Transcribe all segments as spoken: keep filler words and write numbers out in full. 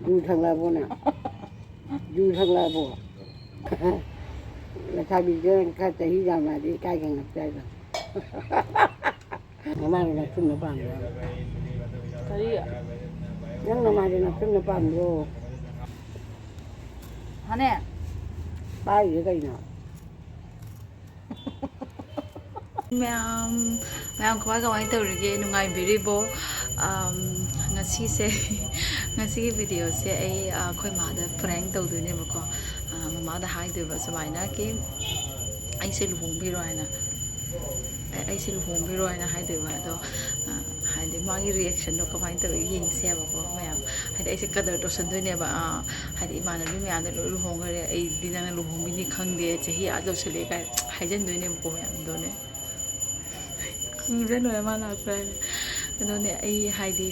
U ꯊꯛꯂꯛꯑꯕꯣ ꯅꯪ? U ꯊꯛꯂꯛꯑꯕꯣ? ꯂꯩꯁꯥꯕꯤꯁꯦ ꯈꯔ ꯆꯍꯤ ꯌꯥꯝꯃꯛꯑꯗꯤ ꯏꯀꯥꯏ ꯈꯪꯉꯛꯇꯦ ꯍꯥꯏꯗꯣ꯫ ꯅꯃꯥꯏꯗꯣ ꯅꯛꯁꯤꯟꯕ ꯄꯥꯝꯕ꯭ꯔꯣ? ꯀꯔꯤ? ꯅꯪ ꯅꯃꯥꯏꯗꯣ ꯅꯛꯁꯤꯟꯕ ꯄꯥꯝꯕ꯭ꯔꯣ? ꯍꯥꯅꯦ? ꯄꯥꯏꯔꯤꯁꯦ ꯀꯩꯅꯣ? ꯃꯌꯥꯝ, ꯃꯌꯥꯝ ꯀꯃꯥꯏ ꯀꯃꯥꯏ ꯇꯧꯔꯤꯒꯦ? ꯅꯨꯡꯉꯥꯏꯕꯤꯔꯤꯕꯣ? ꯑꯝ, ꯉꯁꯤꯁꯦ, ꯉꯁꯤꯒꯤ ꯚꯤꯗꯤꯑꯣꯁꯦ ꯑꯩ, ꯑ, ꯑꯩꯈꯣꯏ ꯃꯥꯗ prank ꯇꯧꯗꯣꯏꯅꯦꯕꯀꯣ꯫ ꯑ, ꯃꯃꯥꯗ ꯍꯥꯏꯗꯣꯏꯕ ꯁꯨꯃꯥꯏꯅ ꯀꯤ ꯑꯩꯁꯦ ꯂꯨꯍꯣꯡꯕꯤꯔꯣ ꯍꯥꯏꯅ꯫ ꯑꯩ-, ꯑꯩꯁꯦ ꯂꯨꯍꯣꯡꯕꯤꯔꯣ ꯍꯥꯏꯅ ꯍꯥꯏꯗꯣꯏꯕ꯫ ꯑꯗꯣ, ꯑ, ꯍꯥꯏꯗꯤ ꯃꯥꯒꯤ reactionꯗꯣ ꯀꯃꯥꯏꯅ ꯇꯧꯋꯤ ꯌꯦꯡꯁꯦꯕꯀꯣ ꯃꯌꯥꯝ꯫ ꯍꯥꯏꯗꯤ ꯑꯩꯁꯦ ꯀꯗꯔ ꯇꯧꯁꯟꯗꯣꯏꯅꯦꯕ꯫ ꯑ, ꯍꯥꯏꯗꯤ ꯏꯃꯥꯟꯅꯕꯤ ꯃꯌꯥꯝꯗ ꯂꯣꯏ ꯂꯨꯍꯣꯡꯈ꯭ꯔꯦ, ꯑꯩꯗꯤ ꯅꯪꯅ ꯂꯨꯍꯣꯡꯕꯤꯅꯤ ꯈꯪꯗꯦ, ꯆꯍꯤ ꯑꯥ ꯌꯧꯁꯜꯂꯛꯑꯦ ꯀꯥꯏ ꯍꯥꯏꯖꯟꯗꯣꯏꯅꯦꯕꯀꯣ ꯃꯌꯥꯝꯗꯣꯅꯦ꯫ ꯀꯤꯕꯗ ꯂꯣꯏꯔꯦ ꯃꯥ ꯂꯥꯛꯄ꯭ꯔꯥ ꯍꯥꯏꯅ꯫ ꯑꯗꯨꯅꯦ ꯑꯩ ꯍꯥꯏꯗꯤ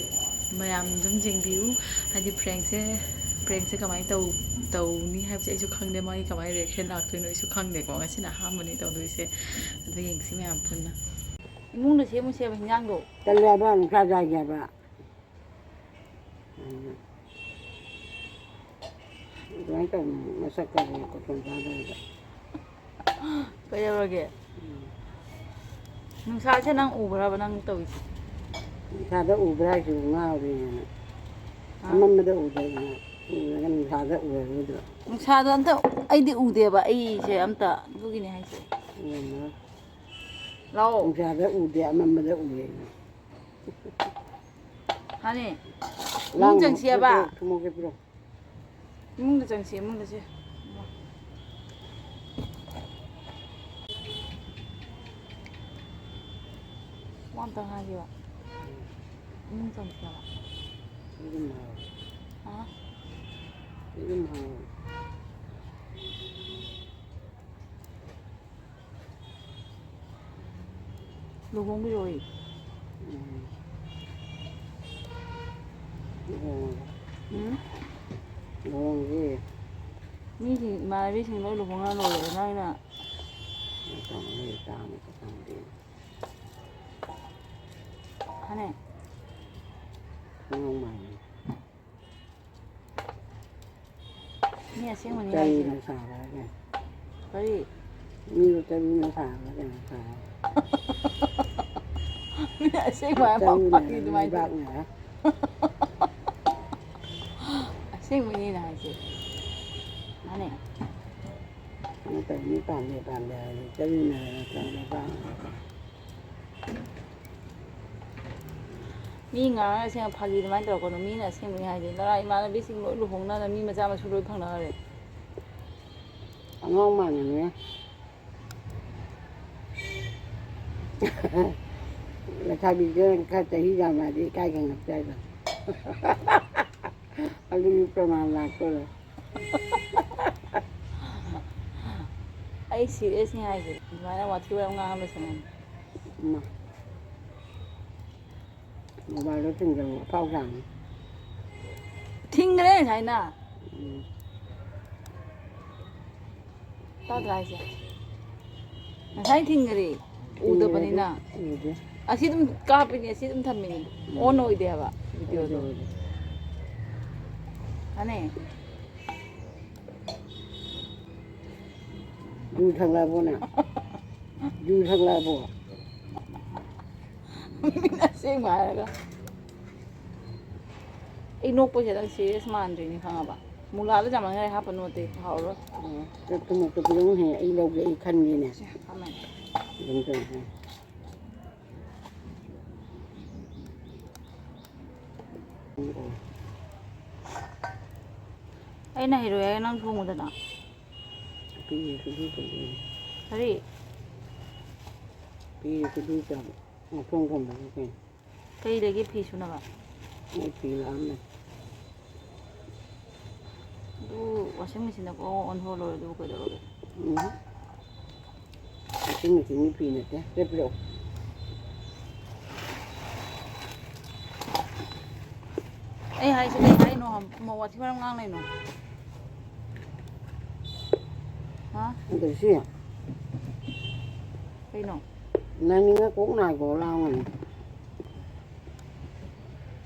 ꯃꯌꯥꯝ ꯑꯗꯨꯝ ꯌꯦꯡꯕꯤꯌꯨ꯫ ꯍꯥꯏꯗꯤ prankꯁꯦ, prankꯁꯦ ꯀꯃꯥꯏꯅ ꯇꯧ-, ꯇꯧꯅꯤ ꯍꯥꯏꯕꯁꯦ ꯑꯩꯁꯨ ꯈꯪꯗꯦ꯫ ꯃꯥꯒꯤ ꯀꯃꯥꯏꯅ reaction ꯂꯥꯛꯇꯣꯏꯅꯣ ꯑꯩꯁꯨ ꯈꯪꯗꯦꯀꯣ꯫ ꯉꯁꯤꯅ ꯑꯍꯥꯟꯕꯅꯤ ꯇꯧꯗꯣꯏꯁꯦ꯫ ꯑꯗꯣ ꯌꯦꯡꯁꯤ ꯃꯌꯥꯝ ꯄꯨꯟꯅ꯫ ꯏꯃꯨꯡꯗ ꯁꯦꯝꯃꯨꯁꯦꯕ ꯍꯤꯟꯖꯥꯡꯗꯣ꯫ ꯇꯜꯂꯦ ꯍꯥꯏꯕ, ꯅꯨꯡꯁꯥ ꯌꯥꯏ ꯍꯥꯏꯕ꯫ ꯑꯗꯨꯃꯥꯏꯅ ꯇꯧꯅꯨ, ꯃꯁꯛ ꯈꯪꯉꯦ ꯀꯣꯇꯣꯟ ꯆꯥꯗꯕꯤꯗ꯫ ꯀꯩꯗꯧꯔꯒꯦ? ꯎꯝ꯫ ꯅꯨꯡꯁꯥꯁꯦ ꯅꯪ ꯎꯕ꯭ꯔꯕ ꯅꯪ ꯇꯧꯔꯤꯁꯦ? ꯅꯨꯡꯁꯥꯗ ꯎꯕ꯭ꯔꯥ ꯍꯥꯏꯁꯤꯕꯨ ꯉꯥꯎꯔꯦꯅ꯫ ꯍꯥ? ꯑꯃꯝꯕꯗ ꯎꯗꯦꯗꯅ, ꯎꯔꯒ ꯅꯨꯡꯁꯥꯗ ꯎꯔꯔꯣꯏꯗ꯭ꯔꯣ? ꯅꯨꯡꯁꯥꯗ ꯑꯝꯇ ꯑꯩꯗꯤ ꯎꯗꯦꯕ, ꯑꯩꯁꯦ ꯑꯝꯇ, ꯑꯗꯨꯒꯤꯅꯦ ꯍꯥꯏꯁꯦ꯫ ꯎꯔꯝꯃꯔꯣꯏ꯫ ꯂꯥꯛꯑꯣ꯫ ꯅꯨꯡꯁꯥꯗ ꯎꯗꯦ, ꯑꯃꯝꯕꯗ ꯎꯔꯦꯅ꯫ ꯍꯥꯅꯦ꯫ ꯂꯥꯡꯒꯅꯨ꯫ ꯏꯃꯨꯡ ꯆꯪꯁꯤꯑꯕ? ꯄꯤꯔꯛꯑꯣ, ꯊꯨꯝꯃꯣꯛꯁꯦ ꯄꯤꯔꯛꯑꯣ꯫ ꯏꯃꯨꯡꯗ ꯆꯪꯁꯤ, ꯏꯃꯨꯡꯗ ꯆꯦ꯫ ꯋꯥ ꯑꯝꯇꯪ ꯍꯥꯏꯒꯦꯕ꯫ ꯏꯃꯨꯡ ꯆꯪꯁꯤꯑꯕ꯫ ꯌꯨꯝ ꯍꯥꯏꯌꯣ꯫ ꯍꯥ? ꯌꯨꯝ ꯍꯥꯏꯌꯣ꯫ ꯂꯨꯍꯣꯡꯕꯤꯔꯣꯏ꯫ ꯎꯝ꯫ ꯂꯨꯍꯣꯡꯉꯒꯦ꯫ ꯎꯝ? ꯂꯨꯍꯣꯡꯉꯒꯦ꯫ ꯃꯤꯁꯤꯡ, ꯏꯃꯥꯟꯅꯕꯤꯁꯤꯡ ꯂꯣꯏ ꯂꯨꯍꯣꯡꯅ ꯂꯣꯏꯔꯦ, ꯅꯪꯅ꯫ ꯃꯇꯝ ꯂꯩ ꯇꯥꯡꯅ ꯆꯠꯂꯝꯗꯦ꯫ ꯍꯥꯅꯦ꯫ ꯑꯉꯥꯡ ꯃꯥꯜꯂꯦ꯫ ꯃꯤ ꯑꯁꯦꯡꯕꯅꯤ ꯍꯥꯏꯁꯦ꯫ ꯆꯔꯨꯅ ꯁꯥꯕ꯭ꯔꯥ ꯀꯩꯅꯣ? ꯀꯔꯤ? ꯃꯤꯗꯣ ꯆꯔꯨꯅ ꯁꯥꯕ꯭ꯔꯥ ꯀꯩꯅꯣ ꯁꯥꯕ꯭ꯔꯥ? ꯃꯤ ꯑꯁꯦꯡꯕ ꯍꯥꯏ ꯄꯥꯎ ꯆꯔꯨꯅ ꯐꯥꯒꯤ ꯑꯗꯨꯃꯥꯏꯅ ꯇꯧ꯫ ꯂꯩꯕꯥꯛꯅ ꯑꯁꯦꯡꯕꯅꯤꯅ ꯍꯥꯏꯁꯦ꯫ ꯃꯥꯅꯦ꯫ ꯅꯠꯇ꯭ꯔ ꯃꯤ ꯄꯥꯝꯗꯦ ꯄꯥꯝꯗꯦ ꯍꯥꯏꯔꯗꯤ ꯆꯔꯨꯅ ꯅꯠꯇ꯭ꯔ ꯂꯩꯕꯥꯛꯅ ꯅꯠꯇ꯭ꯔ? ꯃꯤ ꯉꯥꯡꯉꯒ ꯑꯁꯦꯡꯕ ꯐꯥꯒꯤ ꯑꯗꯨꯃꯥꯏꯅ ꯇꯧꯔꯛꯀꯅꯨ꯫ ꯃꯤꯅ ꯑꯁꯦꯡꯕꯅꯤ ꯍꯥꯏꯁꯦ꯫ ꯅꯔꯥ ꯏꯃꯥꯟꯅꯕꯤꯁꯤꯡ ꯂꯣꯏ ꯂꯨꯍꯣꯡꯅꯗꯅ ꯃꯤ ꯃꯆꯥ ꯃꯁꯨ ꯂꯣꯏ ꯐꯪꯅꯈ꯭ꯔꯦ꯫ ꯑꯉꯥꯡ ꯃꯥꯟꯕꯅꯦ꯫ ꯂꯩꯁꯥꯕꯤꯗ ꯈꯔ ꯆꯍꯤ ꯌꯥꯝꯃꯗꯤ ꯏꯀꯥꯏ ꯈꯪꯉꯛꯇꯦ ꯍꯥꯏꯗꯣ꯫ ꯑꯗꯨꯒꯤ ꯄ꯭ꯔꯃꯥꯟ ꯂꯥꯛꯇꯣꯔꯦ꯫ ꯑꯩ ꯁꯤꯔꯤꯌꯁꯅꯤ ꯍꯥꯏꯁꯦ꯫ ꯑꯗꯨꯃꯥꯏꯅ ꯋꯥꯊꯤ ꯋꯥꯔꯦꯝ ꯉꯥꯡꯍꯟꯕꯁꯦ ꯅꯪ꯫ ꯏꯃꯥ꯫ ꯃꯣꯕꯥꯏꯜꯗꯣ ꯊꯤꯡꯖꯤꯜꯂꯣ ꯑꯐꯥꯎ ꯁꯥꯅꯤ꯫ ꯊꯤꯡꯈ꯭ꯔꯦ ꯉꯁꯥꯏꯅ꯫ ꯎꯝ꯫ ꯇꯥꯗ꯭ꯔꯥ ꯍꯥꯏꯁꯦ? ꯉꯁꯥꯏ ꯊꯤꯡꯈ꯭ꯔꯦ꯫ ꯎꯗꯕꯅꯤꯅ꯫ ꯎꯗꯦ꯫ ꯑꯁꯤ ꯑꯗꯨꯝ ꯀꯥꯞꯄꯤꯅꯦ, ꯑꯁꯤ ꯑꯗꯨꯝ ꯊꯝꯃꯤꯅꯦ꯫ ꯑꯣꯟ ꯑꯣꯏꯗꯦ ꯍꯥꯏꯕ ꯚꯤꯗꯤꯑꯣꯗꯣ꯫ ꯎꯗꯦ, ꯎꯗꯦ꯫ ꯃꯥꯅꯦ꯫ ꯌꯨ ꯊꯛꯂꯛꯑꯕꯣ ꯅꯪ? ꯌꯨ ꯊꯛꯂꯛꯑꯕꯣ? ꯃꯤꯅ ꯑꯁꯦꯡꯕ ꯍꯥꯏꯔꯒ꯫ ꯑꯩ ꯅꯣꯛꯄꯁꯦ ꯅꯪ ꯁꯤꯔꯤꯌꯁ ꯃꯥꯟꯗ꯭ꯔꯤꯅꯦ ꯈꯪꯉꯕ? ꯃꯨꯂꯥꯗ ꯆꯥꯃꯟꯈꯔꯦ ꯍꯥꯞꯄꯅꯨ ꯑꯇꯩ ꯍꯥꯎꯔꯣꯏ꯫ ꯑꯣ, ꯆꯠꯇꯨꯃ ꯆꯠꯄꯗꯧꯅ ꯍꯦ ꯑꯩ ꯂꯧꯒꯦ ꯑꯩ ꯈꯟꯒꯦꯅꯦ꯫ ꯁꯦ, ꯍꯥꯞꯄꯅꯤ꯫ ꯑꯗꯨꯝ ꯇꯧꯔꯁꯦ꯫ ꯑꯣ, ꯑꯣ꯫ ꯑꯩꯅ ꯍꯩꯔꯣꯏ ꯍꯥꯏꯔꯒ ꯅꯪ ꯊꯣꯡꯉꯨꯗꯅ꯫ ꯄꯤꯔꯤꯁꯤꯗꯤ ꯀꯩꯅꯣ? ꯀꯔꯤ? ꯄꯤꯔꯤꯁꯤꯗꯤ ꯆꯥꯕ꯫ ꯃꯈꯣꯡ ꯊꯣꯡꯕꯕꯨ ꯀꯩꯅꯣ? ꯀꯩ ꯂꯩꯒꯦ ꯐꯤ ꯁꯨꯅꯕ? ꯑꯩ ꯐꯤ ꯂꯥꯛꯑꯝꯃꯦ꯫ ꯑꯗꯨ ꯋꯥꯁꯤꯡ ꯃꯦꯆꯤꯟꯗ ꯀꯣꯛ ꯑꯣꯟꯊꯣꯛꯑ ꯂꯣꯏꯔꯦ ꯑꯗꯨꯕꯨ ꯀꯩꯗꯧꯔꯒꯦ? ꯎꯝ꯫ ꯋꯥꯁꯤꯡ ꯃꯦꯆꯤꯟꯒꯤ ꯐꯤ ꯅꯠꯇꯦ꯫ ꯁꯦ ꯄꯤꯔꯛꯑꯣ꯫ ꯑꯩ ꯍꯥꯏꯁꯦ ꯀꯩ ꯍꯥꯏꯅꯣ? ꯃ-, ꯋꯥꯊꯤ ꯃꯔꯝ ꯉꯥꯡ ꯂꯩꯅꯣ? ꯍꯥ? ꯑꯗꯩꯁꯤ ꯀꯩꯅꯣ? ꯅꯪꯅꯤꯡꯉ ꯀꯣꯛ ꯅꯥꯏꯀꯣ ꯂꯥꯡꯉꯅꯤ꯫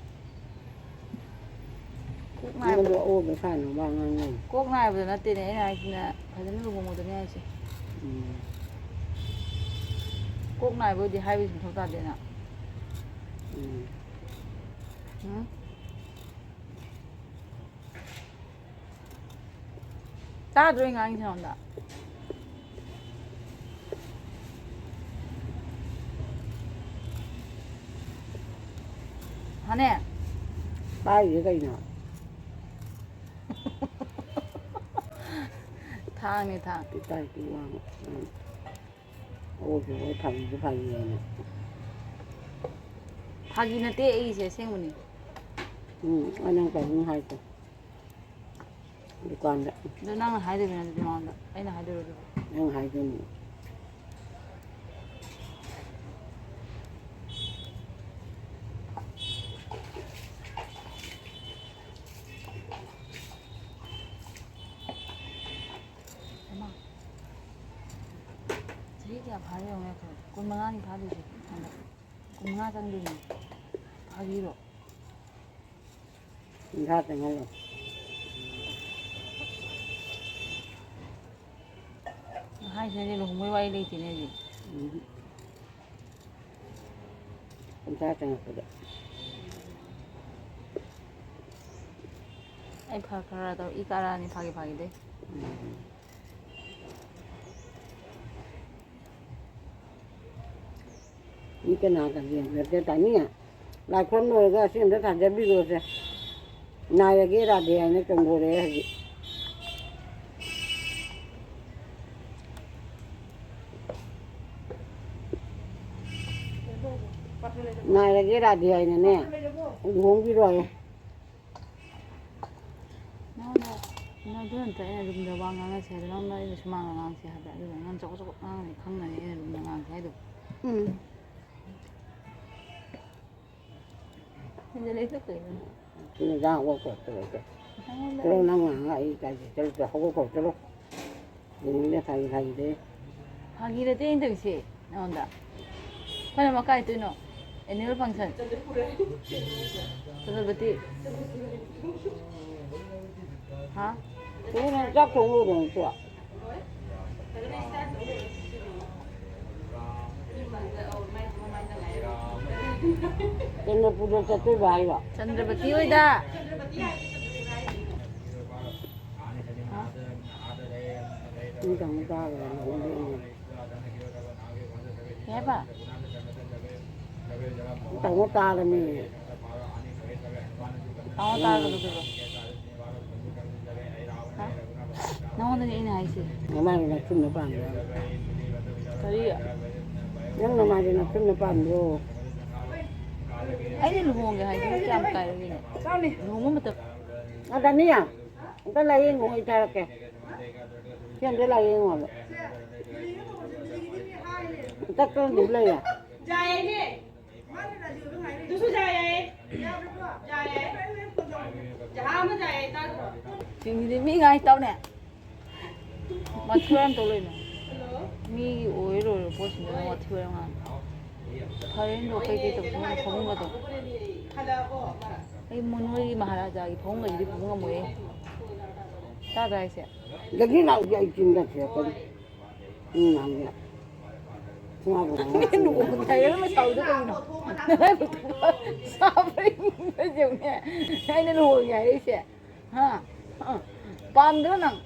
ꯅꯉꯣꯟꯗ ꯑꯑꯣꯏꯕ ꯁꯥꯟꯅꯕ ꯋꯥ ꯉꯥꯡꯅꯩ꯫ ꯀꯣꯛ ꯅꯥꯏꯕꯗꯣ ꯅꯠꯇꯦꯅꯦ ꯑꯩꯅ ꯍꯥꯏꯁꯤꯅ, ꯐꯖꯅ ꯂꯨꯍꯣꯡꯕꯗꯅꯦ ꯍꯥꯏꯁꯦ꯫ ꯎꯝ꯫ ꯀꯣꯛ ꯅꯥꯏꯕ ꯑꯣꯏꯗꯤ ꯍꯥꯏꯕꯁꯤ ꯃꯊꯧ ꯇꯥꯗꯦꯅ꯫ ꯎꯝ꯫ ꯎꯝ? ꯇꯥꯗ꯭ꯔꯣ ꯑꯩ ꯉꯥꯡꯉꯤꯁꯦ ꯅꯉꯣꯟꯗ? ꯍꯥꯅꯦ? ꯄꯥꯏꯔꯤꯁꯦ ꯀꯩꯅꯣ? ꯊꯥꯡꯅꯦ, ꯊꯥꯡ꯫ ꯏꯀꯥꯏ ꯋꯥꯡ-, ꯎꯝ꯫ ꯑꯣ, ꯍꯣꯏ, ꯐꯥꯒꯤꯁꯨ ꯐꯥꯒꯤ ꯍꯥꯏꯅ꯫ ꯐꯥꯒꯤ ꯅꯠꯇꯦ, ꯑꯩꯁꯦ ꯑꯁꯦꯡꯕꯅꯤ꯫ ꯎꯝ, ꯑꯩ ꯅꯪ ꯀꯩꯅꯣꯝ ꯍꯥꯏꯒꯦ꯫ ꯗꯨꯀꯥꯟꯗ꯫ ꯑꯗꯣ ꯅꯪꯅ ꯍꯥꯏꯗꯣꯏꯕ ꯅꯠꯇ꯭ꯔꯗꯤ ꯃꯉꯣꯟꯗ? ꯑꯩꯅ ꯍꯥꯏꯗꯣꯏꯔꯣ ꯑꯗꯨꯕꯨ? ꯅꯪ ꯍꯥꯏꯗꯣꯏꯅꯤ꯫ ꯍꯩꯃꯥ꯫ ꯆꯍꯤ ꯀꯌꯥ ꯐꯥꯔꯦ ꯌꯦꯡꯉꯨꯅꯦ, ꯀꯨꯟꯃꯉꯥꯅꯤ ꯐꯥꯗꯣꯏꯁꯦ ꯍꯟꯗꯛ꯫ ꯀꯨꯟꯃꯉꯥ ꯆꯪꯗꯣꯏꯅꯦ꯫ ꯐꯥꯒꯤꯔꯣ? ꯀꯨꯟꯊ꯭ꯔꯥ ꯆꯪꯍꯜꯂꯣ꯫ ꯍꯥꯏꯁꯤꯅꯗꯤ ꯂꯨꯍꯣꯡꯕꯩ ꯋꯥꯔꯤ ꯂꯩꯇꯦꯅꯦ ꯍꯧꯖꯤꯛ꯫ ꯎꯝ꯫ ꯀꯨꯟꯊ꯭ꯔꯥ ꯆꯪꯉꯛꯄꯗ꯫ ꯑꯩ ꯐꯔꯛ ꯈꯔ ꯇꯧ, ꯏ ꯀꯥꯔꯛꯑꯅꯤ ꯐꯥꯒꯤ ꯐꯥꯒꯤꯗꯩ꯫ ꯎꯝ꯫ ꯃꯤ ꯀꯅꯥꯒ ꯌꯦꯡꯅꯗꯦ ꯇꯥꯅꯤ? ꯂꯥꯏ ꯈꯨꯔꯨꯝ ꯂꯣꯏꯔꯒ ꯑꯁꯤ ꯑꯝꯇ ꯊꯥꯖꯕꯤꯔꯣꯁꯦ꯫ ꯅꯥꯏꯔꯒꯦ ꯔꯥꯙꯦ ꯍꯥꯏꯅ ꯆꯣꯡꯊꯣꯔꯛꯑꯦ ꯍꯧꯖꯤꯛ꯫ ꯅꯥꯏꯔꯒꯦ ꯔꯥꯙꯦ ꯍꯥꯏꯅꯅꯦ, ꯂꯨꯍꯣꯡꯕꯤꯔꯣ ꯍꯥꯏꯌꯦ꯫ ꯅꯉꯣꯟꯗ, ꯅꯪ ꯑꯗꯨ ꯅꯠꯇ꯭ꯔ ꯑꯩꯅ ꯔꯨꯝꯗ ꯋꯥ ꯉꯥꯡꯅꯁꯦ ꯍꯥꯏꯗꯣ, ꯅꯉꯣꯟꯗ ꯑꯩꯅ ꯁꯨꯃꯥꯡꯗ ꯉꯥꯡꯁꯦ ꯍꯥꯏꯕ, ꯑꯗꯨꯒ ꯅꯪ ꯆꯀꯣꯠ ꯆꯀꯣꯠ ꯉꯥꯡꯉꯅꯤ ꯈꯪꯅꯅꯤ ꯑꯩꯅ ꯔꯨꯝꯗ ꯉꯥꯡꯁꯦ ꯍꯥꯏꯗꯣ꯫ ꯎꯝ꯫ ꯍꯦꯟꯖꯜꯂꯛꯏꯗꯣ ꯀꯩꯅꯣ? ꯁꯤꯅ ꯏꯟꯖꯥꯡ ꯑꯣꯠꯈꯣ, ꯆꯠꯂꯣ, ꯆꯠꯂꯣ꯫ ꯅꯉꯣꯟꯗ ꯆꯠꯂꯣ, ꯅꯪ ꯉꯥꯏꯍꯥꯛ ꯑꯩ ꯀꯥꯏꯗ ꯆꯠꯂꯨ, ꯆꯠꯂꯣ, ꯍꯧꯒꯠꯈꯣ, ꯆꯠꯂꯣ꯫ ꯌꯦꯡꯅꯤꯡꯗꯦ ꯐꯥꯒꯤ ꯐꯥꯒꯤꯗꯤ꯫ ꯐꯥꯒꯤ ꯅꯠꯇꯦ ꯑꯩꯅ ꯇꯧꯔꯤꯁꯦ ꯅꯉꯣꯟꯗ꯫ ꯑꯩꯈꯣꯏꯅ ꯑꯃ ꯀꯥꯏ ꯇꯣꯏꯅꯣ? Annual function. ꯆꯠꯇ꯭ꯔꯕꯗꯤ? ꯍꯥ? ꯀꯩꯅꯣ, ꯆꯥꯛ ꯊꯣꯡ ꯂꯣꯏꯔꯕ ꯅꯠꯇ꯭ꯔꯣ? ꯀꯩꯅꯣ, ꯄꯨꯔ ꯆꯠꯇꯣꯏꯕ ꯍꯥꯏꯔꯣ? ꯆꯟꯗ꯭ꯔꯕꯇꯤ ꯍꯣꯏꯗ꯫ ꯍꯥ? ꯃꯤ ꯇꯧꯅ ꯇꯥꯔꯒ ꯂꯨꯍꯣꯡꯗꯣꯏꯅꯦ꯫ ꯀꯩ ꯍꯥꯏꯕ? ꯇꯥꯃꯣ ꯇꯥꯔꯃꯤ꯫ ꯇꯥꯃꯣ ꯇꯥꯔꯒ ꯀꯩꯗꯧꯕ? ꯍꯥ? ꯅꯉꯣꯟꯗꯅꯦ ꯑꯩꯅ ꯍꯥꯏꯁꯦ꯫ ꯅꯃꯥꯏꯗꯣ ꯅꯥꯈꯨꯠꯅ ꯄꯥꯟꯕ꯭ꯔꯣ? ꯀꯔꯤ? ꯅꯪ ꯅꯃꯥꯏꯗꯣ ꯅꯥꯈꯨꯠꯅ ꯄꯥꯟꯕ꯭ꯔꯣ? ꯑꯩꯅ ꯂꯨꯍꯣꯡꯒꯦ ꯍꯥꯏꯁꯤꯕꯨ ꯀꯌꯥꯝ ꯀꯥꯏꯔꯒꯦꯅꯦ? ꯂꯨꯍꯣꯡꯕ ꯃꯇꯝ꯫ ꯑꯗꯅꯤ, ꯑꯝꯇ ꯂꯥꯏꯌꯦꯡꯉꯨ, ꯑꯩ ꯊꯥꯔꯛꯀꯦ꯫ ꯁꯤ ꯑꯝꯇ ꯂꯥꯏꯌꯦꯡꯉꯣꯕ꯫ ꯆꯠꯇꯅ ꯑꯗꯨꯝ ꯂꯩꯔꯦ꯫ ꯌꯥꯏꯌꯦꯅꯦ꯫ ꯑꯗꯨꯁꯨ ꯌꯥꯏꯌꯦ꯫ ꯌꯥꯏꯌꯦ꯫ ꯖꯍꯥ ꯑꯃ ꯌꯥꯏꯌꯦ, ꯇꯥꯗ꯭ꯔꯣ? ꯆꯤꯡꯁꯤꯗꯤ ꯃꯤ ꯉꯥꯏ ꯇꯧꯅꯦ꯫ ꯃꯊꯤ ꯋꯥꯔꯝ ꯇꯧ ꯂꯩꯅꯦ꯫ ꯍꯜꯂꯣ꯫ ꯃꯤꯒꯤ ꯑꯣꯏꯔꯣꯏꯔꯣꯏ ꯄꯣꯠꯁꯤꯡꯗꯨꯅ ꯃꯊꯤ ꯋꯥꯔꯝ ꯉꯥꯡꯉꯦ꯫ ꯐꯔꯦꯅꯦ, ꯀꯩꯀꯩ ꯇꯧꯁꯤꯅꯣ ꯐꯃꯨꯡꯒꯗꯣ꯫ ꯍꯜꯂꯛꯑꯕꯣ? ꯑꯩ ꯃꯣ-, ꯅꯣꯏꯒꯤ ꯃꯍꯥꯔꯥꯖꯥꯒꯤ ꯐꯃꯨꯡꯒꯁꯤꯗꯤ ꯄꯨꯕ ꯉꯝꯃꯣꯏꯌꯦ꯫ ꯇꯥꯗ꯭ꯔꯥ ꯍꯥꯏꯁꯦ? ꯗꯒꯤ ꯂꯥꯎꯗꯦ ꯑꯩ ꯆꯤꯟꯗ ꯊꯦꯛꯀꯅꯤ꯫ ꯎꯝ, ꯍꯪꯉꯦ꯫ ꯁꯨꯃꯥꯏꯅ ꯅꯪ ꯂꯨꯍꯣꯡꯕꯗ ꯍꯥꯏꯔꯒ ꯅꯪ ꯁꯥꯎꯔꯤꯗꯣ ꯀꯩꯒꯤꯅꯣ? ꯅꯔꯥꯏꯕꯛꯇꯣ ꯁꯥꯎꯔꯤꯗꯣ ꯌꯦꯡꯉꯨꯅꯦ꯫ ꯑꯩꯅ ꯂꯨꯍꯣꯡꯉꯦ ꯍꯥꯏꯔꯛꯏꯁꯦ꯫ ꯍꯥ? ꯍꯥ? ꯄꯥꯝꯗ꯭ꯔꯣ ꯅꯪ?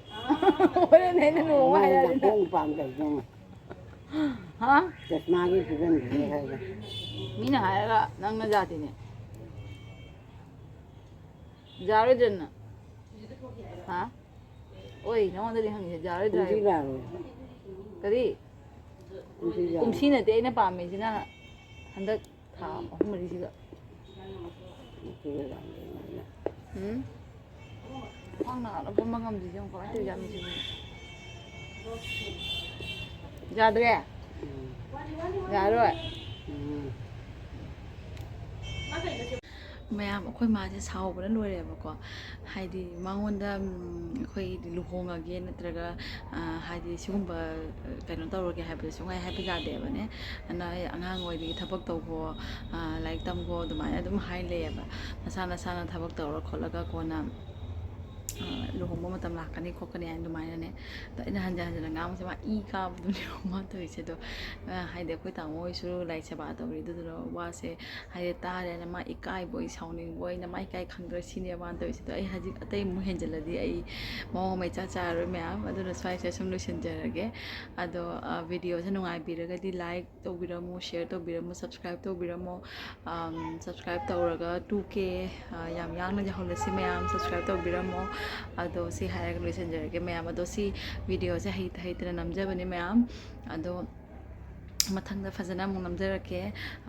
ꯍꯣꯔꯦꯟ ꯑꯩꯅ ꯂꯨꯍꯣꯡꯕ ꯍꯥꯏꯔꯛꯑꯗꯤ ꯅꯪ? ꯅꯥꯀꯣꯡ ꯄꯥꯝꯗꯕꯗꯧꯅ꯫ ꯍꯥ? ꯆꯁꯃꯥꯒꯤ ꯐꯤꯕꯝꯁꯤꯗꯤ ꯍꯥꯏꯕ꯫ ꯃꯤꯅ ꯍꯥꯏꯔꯒ ꯅꯪꯅ ꯖꯥꯇꯤꯅꯦ꯫ ꯌꯥꯔꯣꯏꯗ꯭ꯔꯅ? ꯍꯥ? ꯑꯣꯏ, ꯅꯉꯣꯟꯗꯗꯤ ꯍꯪꯉꯤꯁꯦ, ꯌꯥꯔꯣꯏꯗ꯭ꯔꯥ ꯀꯨꯝꯁꯤ ꯍꯥꯏꯕ? ꯂꯥꯛꯑꯔꯣꯏ꯫ ꯀꯔꯤ? ꯀꯨꯝꯁꯤ ꯂꯥꯛꯑꯔꯣꯏ꯫ ꯀꯨꯝꯁꯤ ꯅꯠꯇꯦ ꯑꯩꯅ ꯄꯥꯝꯃꯤꯁꯤꯅ, ꯍꯟꯗꯛ ꯊꯥ ꯑꯍꯨꯝ ꯃꯔꯤꯁꯤꯒ꯫ ꯀꯨꯝꯁꯤ ꯂꯥꯛꯑꯔꯣꯏ꯫ ꯎꯝ? ꯈ꯭ꯋꯥꯡ ꯅꯥꯔ ꯐꯝꯕ ꯉꯝꯗ꯭ꯔꯤꯁꯦ ꯌꯦꯡꯉꯨ, ꯀꯃꯥꯏꯅ ꯇꯧꯔꯤꯖꯥꯠꯅꯣ ꯁꯤꯕꯨ? ꯌꯥꯗ꯭ꯔꯦ? ꯎꯝ꯫ ꯌꯥꯔꯣꯏ? ꯎꯝ꯫ ꯃꯌꯥꯝ, ꯑꯩꯈꯣꯏ ꯃꯥꯁꯦ ꯁꯥꯎꯕꯅ ꯂꯣꯏꯔꯦꯕꯀꯣ꯫ ꯍꯥꯏꯗꯤ ꯃꯉꯣꯟꯗ, ꯎꯝ, ꯑꯩꯈꯣꯏ ꯂꯨꯍꯣꯡꯉꯒꯦ ꯅꯠꯇ꯭ꯔꯒ, ꯑ, ꯍꯥꯏꯗꯤ ꯁꯤꯒꯨꯝꯕ, ꯑ, ꯀꯩꯅꯣ ꯇꯧꯔꯒꯦ ꯍꯥꯏꯕꯗꯣ ꯁꯨꯡꯍꯥꯏ ꯍꯥꯏꯕ ꯌꯥꯗꯦꯕꯅꯦ꯫ ꯑꯗꯨꯅ ꯑꯩ ꯑꯉꯥꯡ ꯑꯣꯏꯔꯤ, ꯊꯕꯛ ꯇꯧꯈꯣ, ꯑ, ꯂꯥꯏꯔꯤꯛ ꯇꯝꯈꯣ, ꯑꯗꯨꯃꯥꯏꯅ ꯑꯗꯨꯝ ꯍꯥꯏ ꯂꯩꯌꯦꯕ꯫ ꯅꯁꯥ ꯅꯁꯥꯅ ꯊꯕꯛ ꯇꯧꯔ ꯈꯣꯠꯂꯒ ꯀꯣꯟꯅ, ꯑ, ꯂꯨꯍꯣꯡꯕ ꯃꯇꯝ ꯂꯥꯛꯀꯅꯤ ꯈꯣꯠꯀꯅꯤ ꯍꯥꯏꯅ ꯑꯗꯨꯃꯥꯏꯅꯅꯦ꯫ ꯑꯗꯣ ꯑꯩꯅ ꯍꯟꯖꯟ ꯍꯟꯖꯟꯅ ꯉꯥꯡꯕꯁꯦ ꯃꯥ ꯏ ꯀꯥꯕꯗꯨꯅꯦꯕ ꯃꯥ ꯇꯧꯔꯤꯁꯦ꯫ ꯑꯗꯣ, ꯑ, ꯍꯥꯏꯗꯤ ꯑꯩꯈꯣꯏ ꯇꯥꯃꯣ ꯍꯣꯏꯁꯨ ꯂꯥꯏ ꯁꯦꯕꯥ ꯇꯧꯔꯤ, ꯑꯗꯨꯗꯨꯅ ꯋꯥꯁꯦ ꯍꯥꯏꯗꯤ ꯇꯥꯔꯦꯅ ꯃꯥ ꯏꯀꯥꯏꯕꯣꯏ ꯁꯥꯎꯅꯤꯡꯕꯣꯏ ꯅꯃꯥꯏ ꯏꯀꯥꯏ ꯈꯪꯗ꯭ꯔꯣꯏ ꯁꯤꯅꯦ ꯃꯥꯅ ꯇꯧꯔꯤꯁꯦ꯫ ꯑꯗꯣ ꯑꯩ ꯍꯧꯖꯤꯛ ꯑꯇꯩ ꯑꯃꯨꯛ ꯍꯦꯟꯖꯜꯂꯗꯤ ꯑꯩ ꯃꯑꯣꯡ ꯑꯃ ꯏꯆꯥ ꯆꯥꯔꯔꯣꯏ ꯃꯌꯥꯝ꯫ ꯑꯗꯨꯅ ꯁ꯭ꯋꯥꯏꯁꯤꯗ ꯁꯨꯝ ꯂꯣꯏꯁꯤꯟꯖꯔꯒꯦ꯫ ꯑꯗꯣ, ꯑ, videoꯁꯦ ꯅꯨꯡꯉꯥꯏꯕꯤꯔꯒꯗꯤ like ꯇꯧꯕꯤꯔꯝꯃꯣ, share ꯇꯧꯕꯤꯔꯝꯃꯣ, subscribe ꯇꯧꯕꯤꯔꯝꯃꯣ꯫ ꯑꯝ, subscribe ꯇꯧꯔꯒ two K, ꯑ, ꯌꯥꯝ ꯌꯥꯡꯅ ꯌꯧꯍꯜꯂꯁꯤ ꯃꯌꯥꯝ, subscribe ꯇꯧꯕꯤꯔꯝꯃꯣ꯫ ꯑꯗꯣ ꯁꯤ ꯍꯥꯏꯔꯒ ꯂꯣꯏꯁꯤꯟꯖꯔꯒꯦ ꯃꯌꯥꯝ꯫ ꯑꯗꯣ ꯁꯤ videoꯁꯦ ꯍꯩꯇ ꯍꯩꯇꯅ ꯅꯝꯖꯕꯅꯤ ꯃꯌꯥꯝ꯫ ꯑꯗꯣ ꯃꯊꯪꯗ ꯐꯖꯅ ꯑꯃꯨꯛ ꯅꯝꯖꯔꯛꯀꯦ꯫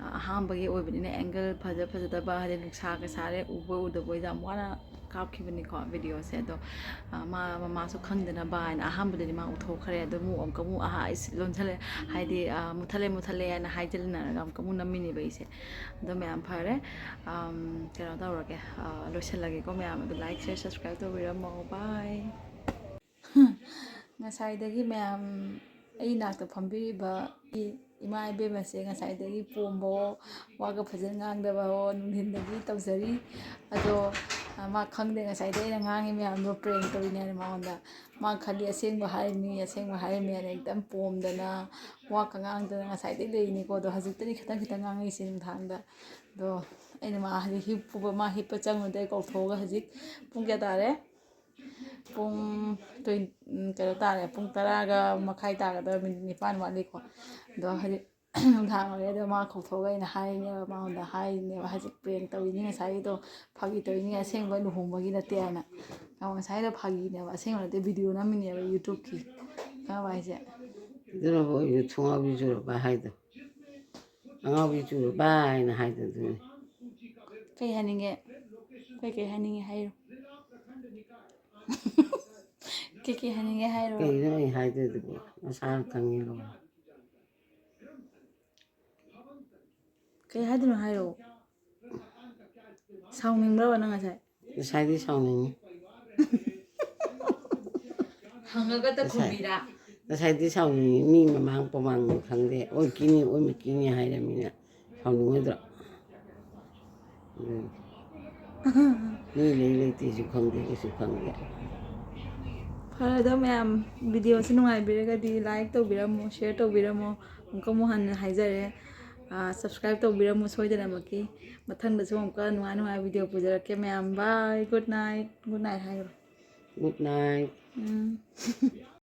ꯑ, ꯑꯍꯥꯟꯕꯒꯤ ꯑꯣꯏꯕꯅꯤꯅ angle ꯐꯖ ꯐꯖꯗꯕ, ꯍꯥꯏꯗꯤ ꯅꯨꯡꯁꯥꯒ ꯁꯥꯔꯦ, ꯎꯕꯣꯏ ꯎꯗꯕꯣꯏ ꯌꯥꯝ ꯋꯥꯅ ꯀꯥꯞꯈꯤꯕꯅꯤꯀꯣ videoꯁꯦ꯫ ꯑꯗꯣ, ꯑ, ꯃꯥ, ꯃꯃꯥꯁꯨ ꯈꯪꯗꯅꯕ ꯍꯥꯏꯅ ꯑꯍꯥꯟꯕꯗꯗꯤ ꯃꯥ ꯎꯠꯊꯣꯛꯈ꯭ꯔꯦ꯫ ꯑꯗꯣ ꯑꯃꯨꯛ ꯑꯃꯨꯛꯀ ꯑꯃꯨꯛ ꯑꯍꯥ, ꯏꯁ, ꯂꯣꯟꯁꯤꯜꯂꯦ, ꯍꯥꯏꯗꯤ, ꯑ, ꯃꯨꯠꯊꯠꯂꯦ, ꯃꯨꯠꯊꯠꯂꯦ ꯍꯥꯏꯅ ꯍꯥꯏꯖꯤꯟꯅꯔꯒ ꯑꯃꯨꯛꯀ ꯑꯃꯨꯛ ꯅꯝꯃꯤꯅꯦꯕ ꯑꯩꯁꯦ꯫ ꯑꯗꯣ ꯃꯌꯥꯝ ꯐꯔꯦ꯫ ꯑꯝ, ꯀꯩꯅꯣ ꯇꯧꯔꯒꯦ, ꯑ, ꯂꯣꯏꯁꯤꯜꯂꯒꯦꯀꯣ ꯃꯌꯥꯝ꯫ ꯑꯗꯣ like, share, subscribe ꯇꯧꯕꯤꯔꯝꯃꯣ꯫ Bye꯫ ꯉꯁꯥꯏꯗꯒꯤ ꯃꯌꯥꯝ ꯑꯩ ꯅꯥꯛꯇ ꯐꯝꯕꯤꯔꯤꯕ ꯏ-, ꯏꯃꯥ ꯏꯕꯦꯝꯃꯁꯦ ꯉꯁꯥꯏꯗꯒꯤ ꯄꯣꯝꯕꯑꯣ, ꯋꯥꯒ ꯐꯖꯅ ꯉꯥꯡꯗꯕꯑꯣ, ꯅꯨꯡꯊꯤꯟꯗꯒꯤ ꯇꯧꯖꯔꯤ꯫ ꯑꯗꯣ, ꯑ, ꯃꯥ ꯈꯪꯗꯦ, ꯉꯁꯥꯏꯗꯒꯤ ꯑꯩꯅ ꯉꯥꯡꯉꯤ ꯃꯌꯥꯝꯗꯣ prank ꯇꯧꯔꯤꯅꯦ ꯍꯥꯏꯅ ꯃꯉꯣꯟꯗ꯫ ꯃꯥ ꯈꯜꯂꯤ ꯑꯁꯦꯡꯕ ꯍꯥꯏꯔꯤꯅꯤ, ꯑꯁꯦꯡꯕ ꯍꯥꯏꯔꯤꯅꯤ ꯍꯥꯏꯅ ꯍꯦꯛꯇ ꯄꯣꯝꯗꯅ, ꯋꯥꯒ ꯉꯥꯡꯗꯅ ꯉꯁꯥꯏꯗꯒꯤ ꯂꯩꯔꯤꯅꯤꯀꯣ꯫ ꯑꯗꯣ ꯍꯧꯖꯤꯛꯇꯅꯤ ꯈꯤꯇꯪ ꯈꯤꯇꯪ ꯉꯥꯡꯉꯛꯏꯁꯦ ꯅꯨꯡꯗꯥꯡꯗ꯫ ꯑꯗꯣ ꯑꯩꯅ ꯃꯥ ꯍꯧꯖꯤꯛ ꯍꯤꯞꯄꯨꯕ, ꯃꯥ ꯍꯤꯞꯄ ꯆꯪꯉꯨꯗ ꯑꯩ ꯀꯧꯊꯣꯛꯑꯒ ꯍꯧꯖꯤꯛ ꯄꯨꯡ ꯀꯌꯥ ꯇꯥꯔꯦ? ꯄꯨꯡ ꯇ꯭ꯋꯦꯟ-, ꯎꯝ, ꯀꯩꯅꯣ ꯇꯥꯔꯦ, ꯄꯨꯡ ꯇꯔꯥꯒ ꯃꯈꯥꯏ ꯇꯥꯒꯗꯕ minute ꯅꯤꯄꯥꯟ ꯋꯥꯠꯂꯤꯀꯣ꯫ ꯑꯗꯣ ꯍꯧꯖꯤꯛ ꯅꯨꯡꯗꯥꯡ ꯑꯣꯏꯔꯦ꯫ ꯑꯗꯣ ꯃꯥ ꯀꯧꯊꯣꯛꯑꯒ ꯑꯩꯅ ꯍꯥꯏꯔꯤꯅꯦꯕ, ꯃꯉꯣꯟꯗ ꯍꯥꯏꯔꯤꯅꯦꯕ, ꯍꯧꯖꯤꯛ prank ꯇꯧꯔꯤꯅꯤ ꯉꯁꯥꯏꯒꯤꯗꯣ, ꯐꯥꯒꯤ ꯇꯧꯔꯤꯅꯤ, ꯑꯁꯦꯡꯕ ꯂꯨꯍꯣꯡꯕꯒꯤ ꯅꯠꯇꯦ ꯍꯥꯏꯅ꯫ ꯑꯣ, ꯉꯁꯥꯏꯗꯣ ꯐꯥꯒꯤꯅꯦꯕ, ꯑꯁꯦꯡꯕ ꯅꯠꯇꯦ, video ꯅꯝꯃꯤꯅꯦꯕ YouTubeꯀꯤ꯫ ꯈꯪꯉꯕ ꯍꯥꯏꯁꯦ? ꯑꯗꯨꯅꯕꯨ ꯑꯩꯁꯨ ꯊꯣꯡꯉꯥꯎꯕꯤ ꯆꯨꯔꯕ ꯍꯥꯏꯗꯣ꯫ ꯑꯉꯥꯎꯕꯤ ꯆꯨꯔꯕ ꯍꯥꯏꯅ ꯍꯥꯏꯗꯣ ꯑꯗꯨꯅꯤ꯫ ꯀꯩ ꯍꯥꯏꯅꯤꯡꯒꯦ? ꯀꯩ ꯀꯩ ꯍꯥꯏꯅꯤꯡꯉꯦ ꯍꯥꯏꯔꯣ꯫ ꯀꯩ ꯀꯩ ꯍꯥꯏꯅꯤꯡꯒꯦ ꯍꯥꯏꯔꯣ꯫ ꯀꯩꯅꯣ ꯑꯩ ꯍꯥꯏꯗꯣꯏꯗꯨꯕꯨ? ꯃꯁꯥꯅ ꯈꯪꯉꯤ ꯂꯣꯏꯔꯦ꯫ ꯀꯩ ꯍꯥꯏꯗꯣꯏꯅꯣ ꯍꯥꯏꯔꯣ꯫ ꯁꯥꯎꯅꯤꯡꯕ꯭ꯔꯕ ꯅꯪ ꯉꯁꯥꯏ? ꯉꯁꯥꯏꯗꯤ ꯁꯥꯎꯅꯤꯡꯉꯤ꯫ ꯍꯪꯉꯒꯇ ꯉꯁꯥꯏ꯫ ꯈꯨꯝꯕꯤꯔꯥ? ꯉꯁꯥꯏꯗꯤ ꯁꯥꯎꯅꯤꯡꯉꯤ꯫ ꯃꯤ ꯃꯃꯥꯡ ꯄꯃꯥꯡꯅꯤ ꯈꯪꯗꯦ, ꯑꯣꯏ ꯀꯤꯅꯤ ꯑꯣꯏ ꯃꯀꯤꯅꯤ ꯍꯥꯏꯔꯃꯤꯅ ꯁꯥꯎꯅꯤꯡꯉꯣꯏꯗ꯭ꯔꯣ? ꯎꯝ꯫ ꯃꯤ ꯂꯩ ꯂꯩꯇꯦꯁꯨ ꯈꯪꯗꯦ, ꯀꯩꯁꯨ ꯈꯪꯗꯦ꯫ ꯐꯔꯦ ꯑꯗꯣ ꯃꯌꯥꯝ, ꯚꯤꯗꯤꯑꯣꯁꯤ ꯅꯨꯡꯉꯥꯏꯕꯤꯔꯒꯗꯤ ꯂꯥꯏꯛ ꯇꯧꯕꯤꯔꯝꯃꯣ, ꯁꯤꯌꯔ ꯇꯧꯕꯤꯔꯝꯃꯣ꯫ ꯑꯃꯨꯛꯀ ꯑꯃꯨꯛ ꯍꯟꯅ ꯍꯥꯏꯖꯔꯦ, ꯁꯕꯁꯀ꯭ꯔꯥꯏꯕ ꯇꯧꯕꯤꯔꯝꯃꯣ ꯁꯣꯏꯗꯅꯃꯛꯀꯤ꯫ ꯃꯊꯪꯗꯁꯨ ꯑꯃꯨꯛꯀ ꯅꯨꯡꯉꯥꯏ ꯅꯨꯡꯉꯥꯏꯕ ꯚꯤꯗꯤꯑꯣ ꯄꯨꯖꯔꯛꯀꯦ ꯃꯌꯥꯝ꯫ Bye, good night, good night ꯍꯥꯏꯈ꯭ꯔꯣ꯫ Good night꯫ ꯎꯝ꯫